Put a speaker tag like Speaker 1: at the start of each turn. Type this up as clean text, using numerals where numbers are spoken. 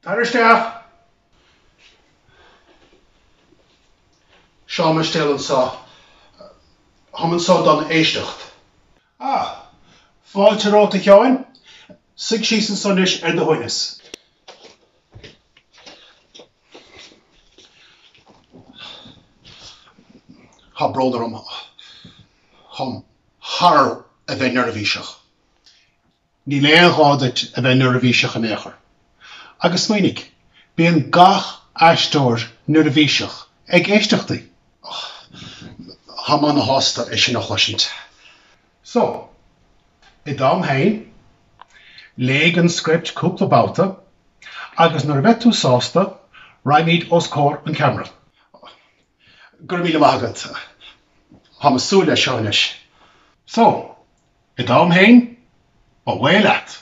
Speaker 1: Tar isteach! Seán Mistéil anseo. Táim anseo don éisteacht. Ah! Fáilte romhat a Sheáin. Suigh síos anso anois ar do shuaimhneas. Tá brón orm. Táim thar a bheith neirbhíseach. Níl aon ghá duit a bheith neirbhíseach in aon chor. Agus smaoinigh, bíonn gach aisteoir neirbhíseach ag éisteachtaí. Táim ana-shásta é sin a chloisint. So, i d'am féin, léigh an script cúpla babhta agus nuair a bheidh tú sásta, raghaimid os comhair an cheamara. Go raibh míle maith agat. Táim ag súil leis seo anois. So, i d'am féin, away leat!